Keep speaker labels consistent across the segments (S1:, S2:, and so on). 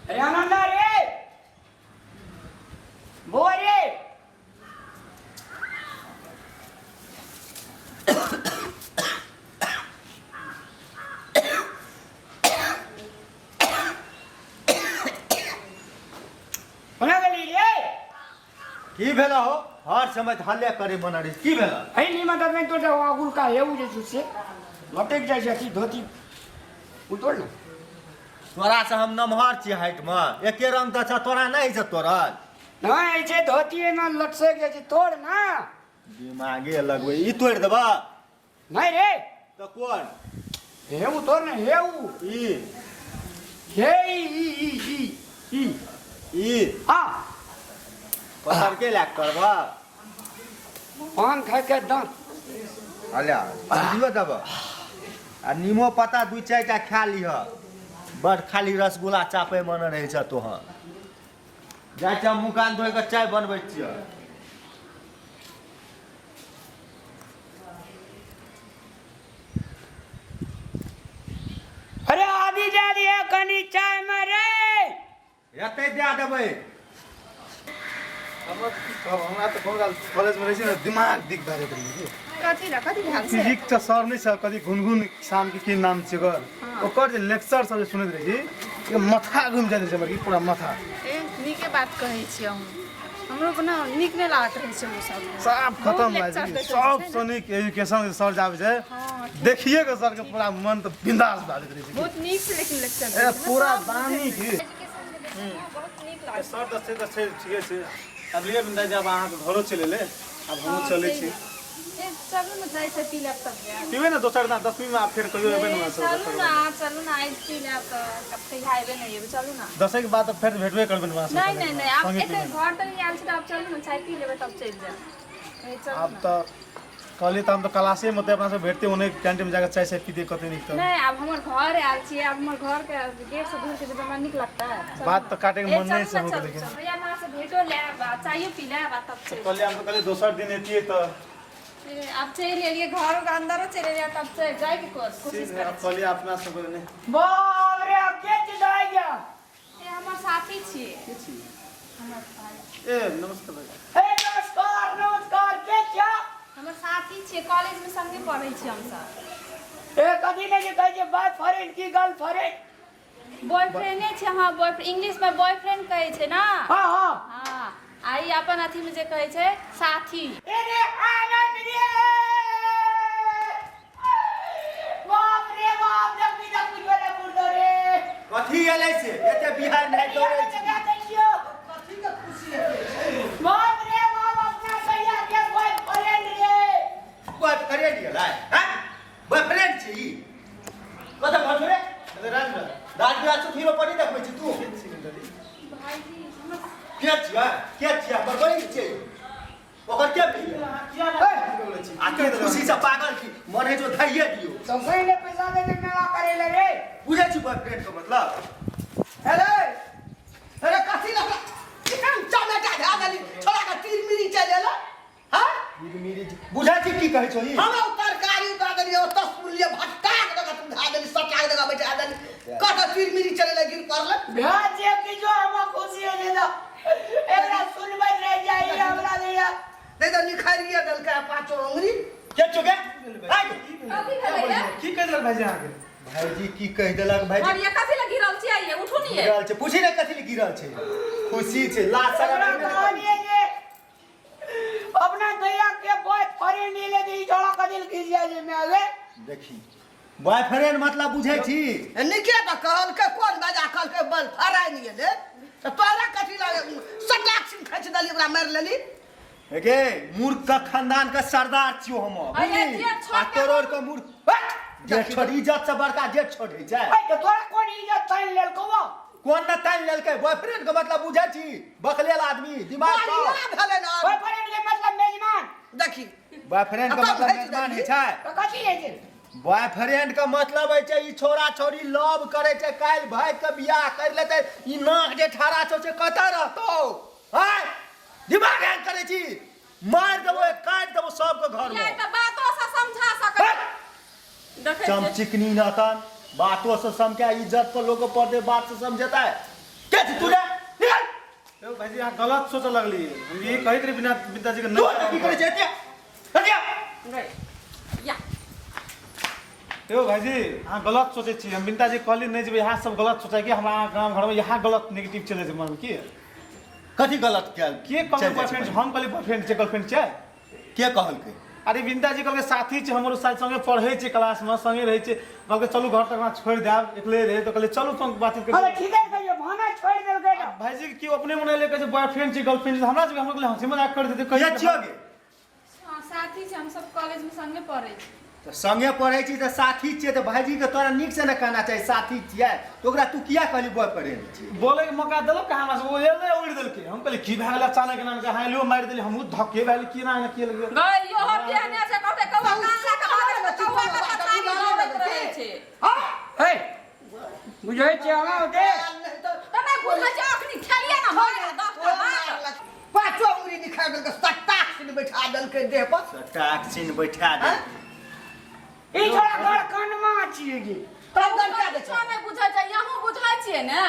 S1: अरे आनंदा रे बौआ रे कोना गेली रे
S2: की भेला हो हर समय हल्ले करे मना रही की भेला
S1: है नी मदद में तो जाओ आगुल का है जे छै से लटक जाइ छै अथी धोती उतोड़ ने
S2: तोरा से हम नमहर छी हाइट में एके रंग तऽ छ तोरा नहि छै तोरल
S1: नहि छै धोती एना लटसक जाइ छै तोड़ ना
S2: दिमागे लगबै ई तोड़ि देबा
S1: नहि रे
S2: तऽ कोन
S1: हे उ तोड़ ने हे उ
S2: ई
S1: हे ई ई ई ई ई
S2: ई
S1: हाँ
S2: पत्थर के लए करबा
S1: पान खाय के दांत
S2: अल्या दियो देब आ नीमो पत्ता दू चारि टा खा लिह बड़ खाली रसगुल्ला चापे मन रहै छ तोहर जाइ छियै मुँह कान धोइ कऽ चाय बनबै छियै
S1: अरे आदि जा दिया कनी चाय में रे
S2: एतै दए देबै
S3: हमरा की कहब हमरा तऽ कोनो कॉलेजमे रहै छै ने दिमाग दिक भए जाइत रहै छै
S4: कथी ला कथी भेल से
S3: फिजिक्स के सर नहि सर कथी घुनघुन शाम के की नाम छै ओकर ओकर जे लेक्चर सब जे सुनैत रहै छी से माथा घुमि जाइत रहै छै हमर की पूरा माथा
S4: ए नीके बात कहै छी अहूँ हमरो अपना नीक नहि लागैत रहै छै ओ सब
S3: साफ
S4: बहुत
S3: खतम भए
S4: lecture
S3: जाइ
S4: दैत
S3: छै
S4: रहै
S3: सब
S4: छै ने।
S3: नीक एजुकेशन के सर जे आबै छै
S4: हँ,
S3: देखिए के सर के पूरा मन तऽ बिंदास भए जाइत रहै छै
S4: बहुत नीक से लेकिन लेक्चर
S3: ए पूरा दानी की
S4: बहुत नीक लागै
S3: सर तऽ छै तऽ छै ठीके छै आब लिअ बिंदा जी आब अहाँके घरो चलि एलै आब हमहूँ चलै छी
S4: ए चलू ने जाइ छै पी लेब तब जायब।
S3: पीबै ने दोसर दिना दसवींमे आब फेर कहियो एबै ने हमरा सब
S4: चलू ना चलू ना आइ पी लेब तऽ तब कहिया एबै नहि एबै चलू ना
S3: दसवीं के बाद तऽ फेर भेटबे करबै ने हमरा सब
S4: नहीं नहीं नहीं आब
S3: संगे
S4: एते
S3: पीबै।
S4: घर तक आयल छी तऽ आब चलू ने चाय पी लेबै तब चलि जायब ए, चलू
S3: आब
S4: ना।
S3: तऽ कहलियै तऽ हम तऽ क्लासेमे तऽ अपना सब भेटते ओने कैंटीन जाके चाय साय पीते कते नीक तऽ
S4: नहीं आब हमर घर आयल छियै आब हमर घर के गेट से दूर के जेबै हमरा नीक लगता है चलू
S3: बात
S4: ना।
S3: तऽ काटे के
S4: ए,
S3: मन नहि
S4: चलू
S3: छै
S4: ना,
S3: हमरो
S4: चलू,
S3: लेकिन
S4: चलू। भैया माँ से भेटो लेब आ चायो पी लेब आ तब चलि
S3: कहलियै हम तऽ कहलियै दोसर दिन एतियै तऽ
S4: ए, आब चलि एलियै घरो के अंदरो चलि एलियै तब चलि जाइके कोशिश करै
S3: आब कहलियै अपना सब नहि
S1: बाप रे अब के चिल्लाए गया
S4: ए हमर साथी छियै हमर भाई
S3: ए नमस्कार भाई
S1: ए नमस्कार नमस्कार के क्या
S4: हमर साथी छियै कॉलेज में संगे पढ़ै छियै हमसब
S1: ए कथी ने जे कहै छै बॉयफ्रेंड की गर्लफ्रेंड
S4: बॉयफ्रेंडे छै हँ बॉयफ्रेंड इंग्लिश में बॉयफ्रेंड कहै छै ना
S1: हाँ हाँ
S4: हँ आ ई अपन अथी में जे कहै छै साथी
S1: ए रे आनंद रे बाप रे बाप जब जब कुछ वाला मुर्दो रे
S2: कथी एलै से एते बिहार नहि दौड़ै छी
S1: कथी के खुशी बाप रे बाप अपना भैया के बॉयफ्रेंड रे
S2: बॉयफ्रेंड एलै हैं बॉयफ्रेंड छी ई कतऽ घर छौ रे
S3: राजवीर
S2: राजवीर छौ हीरो पर नहि देखबै छी तू के छियै के छियै हमर बहिन छियै ओकर के भेलै आ तू खुशी से पागल छी मन है जो धैये दियो
S1: ससुर ने पैसा दे दे मेला करे ले रे
S2: बुझै छी बॉयफ्रेंड के मतलब
S5: अरे अरे कथी लगा चिकन चमेटा धा देली छोड़ा के तीर मिरी चलि एला हाँ
S2: बुझै छी की कहै छौ ई
S5: हमरा ओ तरकारी दऽ देली ओ तस्पुलिए भटका के दऽ के धा देली सटा के दऽ के बैठा देली कत तीर मिरी चले ला गिर पड़ल
S1: भैया जे कि जो हम खुशी हो जेदा एकरा सुनबैत रहि जाइ हमरा दैया
S5: नहीं तो निखारिए देलकै पाँचो अंगुरी
S2: के चुके
S4: कथी भेलै रे
S3: की कहि देलक भाईजी अहाँके
S2: भाईजी की कहि देलक भाईजी
S4: और ये कथी लए गिरल छियै ये उठू ने ये
S2: गिरल छै पूछी ने कथी ले गिरल छै खुशी छै लाज शरम
S1: एकरा
S2: नहि ने।
S1: कहलिए जे अपना दैया के बॉयफ्रेंड ले दे जोड़ा कदिल खिसिया जे में आवे
S2: देखी बॉयफ्रेंड मतलब बुझै छी
S5: नीके तऽ कहलकै कोन बजा कहलकै बल फराइ नहि गेलै तऽ तोरा कथी लागे सटाक सिन खींच देली ओकरा मारि लेली
S2: गे मूर्ख का खानदान का सरदार छियो हम
S4: अरे
S2: बुझली?
S4: जेठ छोट
S2: आ
S4: के
S2: तोरोर के मूर्ख हट! जेठ छोट इज्जत से बड़का जेठ छोट होइ छै
S1: ए तो तोरा कोन इज्जत तानि लेलकौ वो
S2: कोन न तानि लेलकै बॉयफ्रेंड के मतलब बुझै छी बकलेल आदमी दिमाग खाओ
S5: बढ़िया भेलै ने
S1: बॉयफ्रेंड के मतलब मेजबान
S5: देखी
S2: बॉयफ्रेंड के
S5: आ तब
S2: मतलब
S5: भेज
S2: मेजबान होइ
S5: देली।
S2: छै
S1: तो कथी होइ छै
S2: बॉयफ्रेंड के मतलब होइ छै ई छोरा छोरी लव करै छै काल्हि भागि के बियाह करि लेतै ई नाक जे ठाड़ा छौ से कतऽ रहतौ आँय दिमाग हैंग करै छी मारि देबो काटि देबो सबके घर
S4: ये
S2: में
S4: तऽ बातो से समझा सकै देखै छियै
S2: चमचिकनी नतन बातो से समझा इज्जत पर लोग पर दे बात से समझेता है के छी तू रे निकल
S3: यौ भाईजी अहाँ गलत सोचऽ लगलियै हम ई कहैत रही बिना पिताजी के
S2: तू एतऽ की करै छै एते हटिया
S4: गई या
S3: यौ भाईजी अहाँ गलत सोचै छी हम बिनता जी कहली नहि जेबै यहाँ सब गलत सोचै कि हमरा गाम घरमे यहाँ गलत नेगेटिव चलै छै मनमे की
S2: कथी गलत कयल
S3: के कहलकै
S2: चलि जाइ छै
S3: बॉयफ्रेंड हम कहली बॉयफ्रेंड छै गर्लफ्रेंड छै
S2: के कहलकै
S3: अरे बिनता जी कहलकै साथी छै हमरो साथ संगे पढ़ै छै क्लासमे संगे रहै छै कहलकै चलू घर तक हमरा छोड़ि देब एकले रहै तऽ कहलियै चलू संग बातचीत
S1: अरे
S3: करी
S1: ठीके कहियो भाना छोड़ि देलकै तऽ
S3: भाईजी के केओ अपने मने ले कहै छै बॉयफ्रेंड छै गर्लफ्रेंड छै हमरा सबके हमरा कहलियै हंसी मजाक कर देतै
S2: के
S3: कहियो
S2: छियो गे
S4: हाँ साथी छै हम सब कॉलेज में संगे पढ़ै छी
S2: तऽ संगे पढ़ै छी तऽ साथी छियै तऽ भाईजी के तोरा नीक से ने कहना चाही साथी छियै तऽ ओकरा तू किया कहली बॉयफ्रेंड छियै
S3: बोले के मौका देलक कहाँ हमरा से ओ एलै उड़ि देलकै हम कहलियै की भए गेल अचानक एना कहाँ एलियो मारि देली हमहूँ धक्के भए गेल की एना एना की लगलै
S4: गई यो केहने छै कहते कौआ कान ला के भागै छै कौआ के पछाड़ी दौड़ैत रहै छै
S1: हे बुझै छियै हमरा ओते
S4: तऽ नहि बुझै छै अखनी खेलियै ने मारि दस टा बात
S5: पाँचो उंगली निकालि देलकै सट्टा सिन बैठा देलकै देह पर
S2: सटाक सिन बैठा दे
S1: ई छोड़ा घर कनमा छियै की
S5: तब गलता दै
S4: किछो नहि बुझै छै अहूँ बुझै छियै ने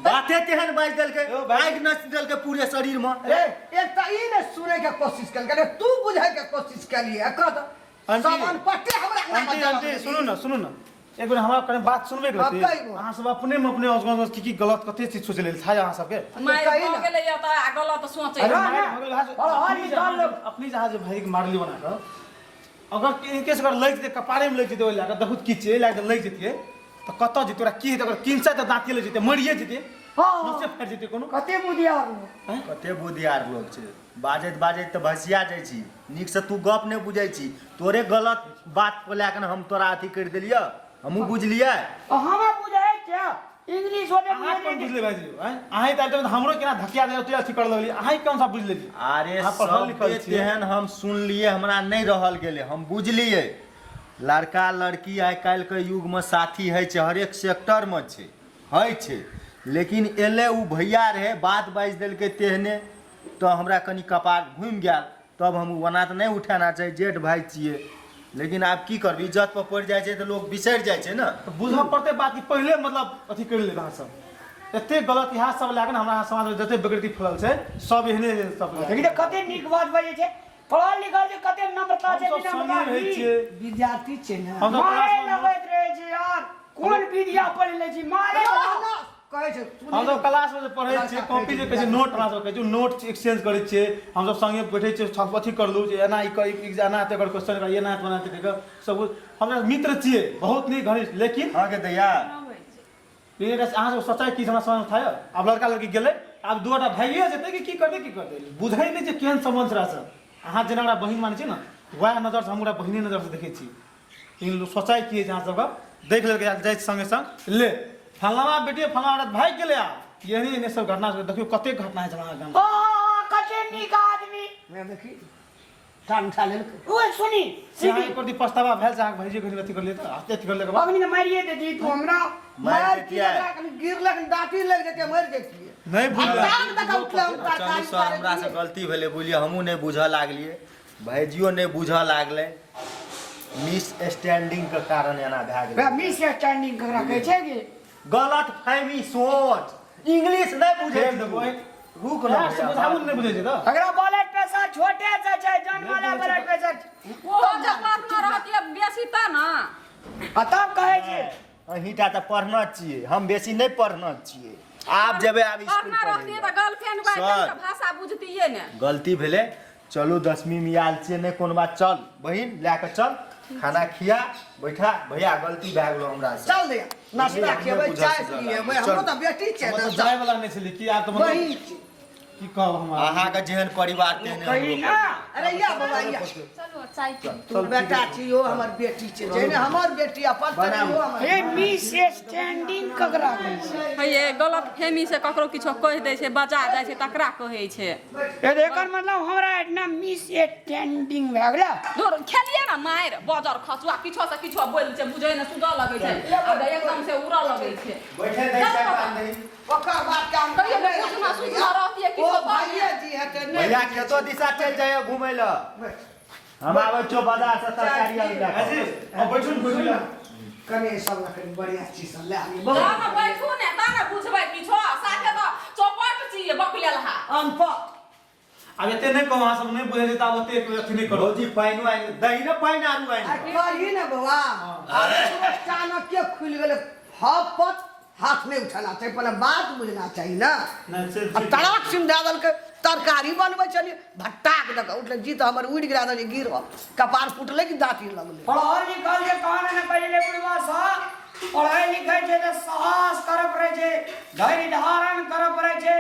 S2: बाते तेहन बाजि देलकै
S3: यौ भाई।
S2: आगि नच देलकै पूरे शरीर में
S5: ए एक तऽ ई नहि सुनै के कोशिश केलकै ने तू बुझै के कोशिश केलियै कह तऽ
S3: आंटी।
S5: सामान पट्टे हमरा अंगना
S3: आंटी
S5: मे
S3: आंटी सुनू ने सुनू ने एक बेर हमरा कने बात सुनबे
S5: हाँ,
S3: करती
S5: कहियौ।
S3: अहाँ सब अपने में अपने औस गौस की की गलत कते चीज सोच लेल था अहाँ सबके
S4: मारि
S5: कही
S4: भऽ
S5: ना।
S4: गेलै या तऽ आ गलत सोचै
S3: अरे
S1: ना,
S3: मारि
S1: ना।
S3: भऽ गेल, अहाँ-
S1: और हर
S3: अपनी
S1: ई
S3: जहाँ
S1: दल लोग-
S3: अपनी जहाँ जे भाई के मारली बना कऽ अगर इनकेस अगर लागि जेतै कपारे में लागि जेतै ओहि लए कऽ बहुत किछु छै, एहि लए कऽ लागि जेतियै तऽ कतऽ जेतै ओकरा की हेतै अगर किनसा तऽ दाँते लागि जेतै मरिए जेतै
S1: हाँ।
S3: नसे फाटि जेतै कोनो
S1: कते बुधियार हो
S2: कते बुधियार लोग छै बाजैत बाजैत तऽ भसिया जाइ छी नीकसँ तू गप नहि बुझै छी तोरे गलत बात पर लए कऽ ने हम तोरा अथी करि देलियऽ हमहूँ बुझलियै
S1: हमरा बुझै छै इंग्लिश होते
S3: अहाँ कोन बुझले भाईजी आँय? अहाँ तऽ आबि हमरो केना धकिया दे ओते अथी कर लगलियै अहाँ कोन सा बुझि लेलियै
S2: अरे
S3: अहाँ पढ़ल लिखल
S2: सबके
S3: छियै
S2: तेहन हम सुनलियै हमरा नहि रहल गेलै हम बुझलियै लड़का लड़की आइ काल्हिके युगमे साथी होइ छै हरेक सेक्टरमे छै होइ छै लेकिन एलै ओ भैया रहै बात बाजि देलकै तेहने तऽ हमरा कनि कपार घुमि गेल तब हम ओना तऽ नहि उठाना चाही जेठ भाय छियै लेकिन आब की करबै इज्जत पर पड़ि जाइ छै तऽ लोक बिसरि जाइ छै ने
S3: तऽ बुझऽ पड़तै बात कि पहिले मतलब अथी करि लेब अहाँ सब एते गलत इएह सब लए कऽ ने हमरा समाजमे जते विकृति फैलल छै सब एहने सब
S1: देखी तऽ कते नीक बात बजै छै पढ़ल लिखल छै कते नम्रता छै
S3: हम सब
S1: विनम्रता
S3: संगे रहै
S1: ई।
S3: छियै
S5: विद्यार्थी छै ने
S3: हम सब
S1: मारे
S3: क्लासमे
S1: लगैत रहै छै यार कोन विद्या पढ़ि लै छी मारे
S5: कहै छै सुनी
S3: हम सब क्लासमे जे पढ़ै छियै कॉपी जे कहै छै नोट हमरा सब कहै छै नोट एक्सचेंज करै छियै हम सब संगे बैठै छियै सब अथी करलहुँ जे एना ई कर ई एना हेतै एकर क्वेश्चन एना हेतै ओना हेतै कहि कऽ सब हमरा मित्र छियै बहुत नीक घनिष्ठ लेकिन
S2: हाँ के दैया
S3: लेकिन अहाँ सब सोचै की हमरा समझ में थाय आब लड़का लड़की गेलै आब दूटा भाइये जेतै कि की करतै की करतै बुझै नहि छै केहन सम्बन्ध छै सब अहाँ जेना ओकरा बहिन मानै छियै ने वएह नजरसँ हम ओकरा बहिने नजरसँ देखै छी लेकिन लोक सोचै की होइ छै अहाँ सबके देख लेलकै जाइ छै सङ्गे सङ्ग ले फलाना बेटी फलाना भागि गेलै आब एहने एहने सब घटना सब देखियौ कतेक घटना होइ छै हमरा गाममे
S1: ओ कते नीक आदमी
S5: मैं देखी टांग उठा लेलकै
S1: ओ सुनी
S3: से अहाँके प्रति पछतावा भेल छै अहाँके भाइजी कनि अथी कर लियै तऽ अथी कर लेके बाद
S1: अग्नि मारिए देती तू हमरा
S2: मारि
S5: मारि की
S2: देतियै।
S5: लगला कनि गिरलक दाँती लागि जेतै मरि जैतियै
S3: नहि बुझल
S5: टांग तक उठले हम
S2: चलू
S5: तरकारी
S2: सर हमरा से गलती भेलै बुझलियै हमहूँ नहि बुझऽ लागलियै भाइजियो नहि बुझऽ लागलै मिस स्टैंडिंग के कारण एना भए गेलै
S1: मिस स्टैंडिंग ककरा कहै छै कि
S2: गलत फहमी सोच इंग्लिश नहि बुझै
S3: फेर देबै।
S2: रुक ना
S3: यार से बुझाबू नहि बुझै छै तऽ
S1: अगरा ब्लड प्रेशर छोटे से छै जन्म वाला ब्लड प्रेशर
S4: ओहो जब पढ़ना रहतियै बेसी तऽ ने
S1: आ तब कहै छै
S2: अहींटा तऽ पढ़ना छियै हम बेसी नहि पढ़ना छियै आब जेबै आब स्कूल
S4: पढ़ना
S2: पढ़ै
S4: रहतियै
S2: लए।
S4: तऽ गर्लफ्रेंड बॉयफ्रेंड
S2: सर।
S4: के भाषा बुझतियै ने
S2: गलती भेलै चलू दसवीं में आयल छियै नहि कोनो बात चल बहिन लए कऽ चल खाना खिया बैठा भैया गलती भए गेलो हमरा से
S5: चल दैया नाश्ता खेबै चाय पिएबै हमरो तऽ बेटी छै
S3: मतलब
S5: ने
S3: जाय वाला नहि छलै कि आब तऽ मतलब
S5: बहिन छै।
S3: की कहब हम
S2: अहाँके जेहन परिवार तेहन
S1: कही ना
S5: अरे या बाबा या
S4: चलू चाय पी
S5: तू बेटा छी यो हमर बेटी छै जेहने हमर बेटी अपन तेहने इहो हमर
S1: हे मिस स्टैंडिंग ककरा कहै छै
S4: हे गलत फहमी से ककरो किछो कहि दै छै बजा जाइ छै तकरा कहै छै
S1: ए तऽ एकर मतलब हमरा एहिठिना मिस स्टैंडिंग भए गेलै
S4: दूर खेलिए ने मारि बजर खसुआ किछो से किछो बोलि छै बुझै ने सुझऽ लगै छै आब एकदम से उड़ऽ लगै छै
S2: बैठे दै चाय पान दही
S5: ओकर बात के हम
S4: कहियो ने बुझना सुझना रहतियै
S5: ओ
S4: किछो
S5: भाइये जी हेतै नहि
S2: भैया खेतो दिशा चलि जाइए घुमै लए हम आबै छियौ बाजार से तरकारी आर लए कऽ।
S3: भाईजी अब बैठू ने बैठू ने
S5: कनि सब लए कनि बढ़िया चीज सब लए आबी
S4: जा ने बैठू ने ता ने बुझबै किछो साथे तऽ
S5: अनपढ़।
S3: आब एते नहि कहू, अहाँ सब नहि बुझै छी तऽ आब ओते अथी नहि करू।
S2: भौजी, पानिओ आनि दही ने, पानि आरू आनि।
S5: आ कही ने बौआ, आब तुरंत चाणक्य खुलि गेलै। हपत हाथ नहि उठाना चाही, पहिले बात बुझना चाही ने।
S3: नहि से
S5: आ तड़ाक सिम दए देलकै। तरकारी बनबै छलियै, भट्टाक दऽ कऽ उठलै, जीत हमर उड़ि गेल देलियै, गिर कपार फुटलै कि दाँत लगलै।
S1: पढ़ल लिखल जे कहने ने पहिले बुढ़वा सब, पढ़ै लिखै छै तऽ साहस करऽ पड़ै छै, धैर्य धारण करऽ पड़ै छै,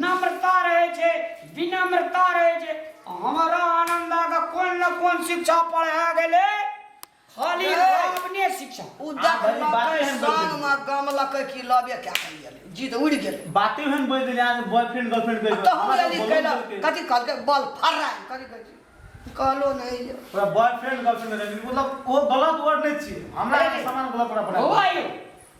S1: नम्रता रहै छै, विनम्रता रहै छै। हमरा आनन्दा के कोन न कोन शिक्षा पढ़ा गेलै, खाली
S5: ए!
S1: अपने शिक्षा।
S5: ओ
S3: भाई, बाते
S5: देखलकै
S3: एहन बोलि
S5: संगमे गमलकै कि लबे कए कऽ गेलै, जीत उड़ि गेलै।
S3: बाते एहन बोलि देलियै अहाँ बॉयफ्रेंड गर्लफ्रेंड कहि।
S5: तहू लली कैलक, कथी कहलकै, बल फर्रा कथी कहै छै, कहलो नहि जे।
S3: ओकरा बॉयफ्रेंड गर्लफ्रेंड रहै, मतलब ओ गलत वर्ड नहि छियै, हमरा अहाँके सामान गलत ओकरा पढ़ा।
S1: बौआ यौ,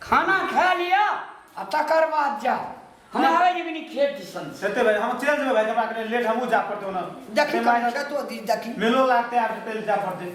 S1: खाना खा लिअ आ तकर बाद जाउ। हम आबै छी कनि खेत दिसन से।
S3: हेतै भाइ, हम चलि जेबै भाइ, हमरा कनि लेट हमहूँ जा पड़तै ओना।
S5: देखी कनि खेतो दिस देखी।
S3: मेलो लागतै आब, चलि जा पड़तै।